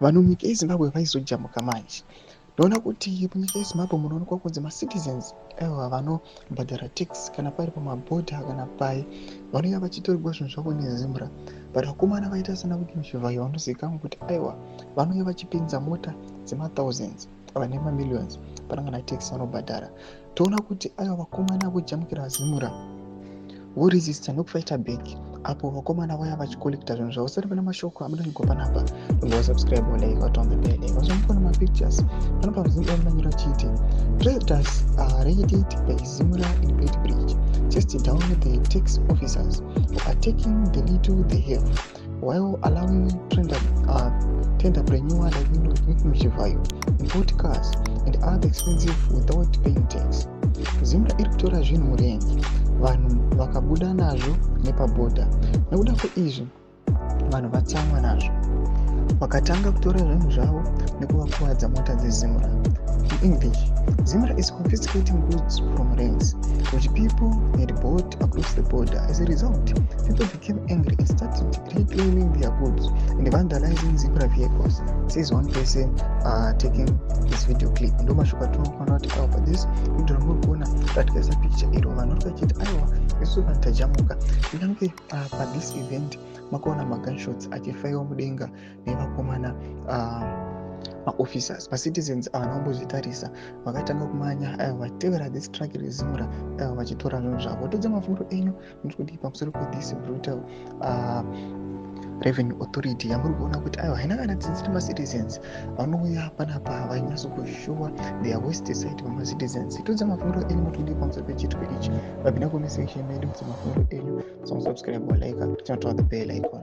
Vanhu munyika yeZimbabwe vaizojamuka manje. Ndoona kuti munyika yeZimbabwe munoonekwa kunzi macitizens aiwa vanobhadhara tax kana pari pamabhodha kana pai vanouya vachitorerwa zvinhu zvavo neZimra, but vakomana vaita sana kuti muChivhayo vanozivikanwa kuti aiwa vanouya vachipinza mota dzemathousands vane mamillions panangana tax vanobhadhara. Toona kuti aiwa vakomana vojamukira Zimra, voresista nekufighta back apo vakomana vaya vachicollecta zvinhu zvavo. Sati pane mashoko amunonyorwa panapa, subscribe, like, on the bell. Vazomukona mapictures panapa manyora chiti traders are raided by Zimra in Beitbridge, chased down the tax officers who are taking the little they have while allowing tenderpreneur like Muchivayo import cars and other expensive without paying tax. Zimra iri kutora zvinhu murengi, vanhu vakabuda nazvo nepabhodha. Nekuda kweizvi vanhu vatsamwa nazvo, vakatanga kutora zvinhu zvavo nekuvakuvadza mota dzeZimra. In English, Zimra is confiscating goods from ranks which people had bought across the border. As a result, people became angry and started reclaiming their goods and vandalizing Zimra vehicles, says one person taking this video clip. Ndo mashoko atinokuona kuti aiwa pathis video ramuri kuona ratikaisa picture iro, vanhu vari vachiti aiwa isusu vanhu tajamuka. Kunyange pathis event makaona magunshots achifaiwa mudenga nevakomana maofficers. Macitizens havana kumbozvitarisa, vakatanga kumanya aiwa vachitevera this truck reZimra, aiwa vachitora zvinhu zvavo. Todza mafungiro enyu muri kudii pamusoro pethis brutal revenue authority yamuri kuona kuti aiwa haina kana tsitsi nemacitizens? Vanouya panapa vainyatsokushowa their worst side pamacitizens. Todza mafungiro enyu muri kudii pamusoro pechiitiko ichi? Vapinda comment section medu, mudze mafungiro enyu. Subscribe, like, turn on the bell icon.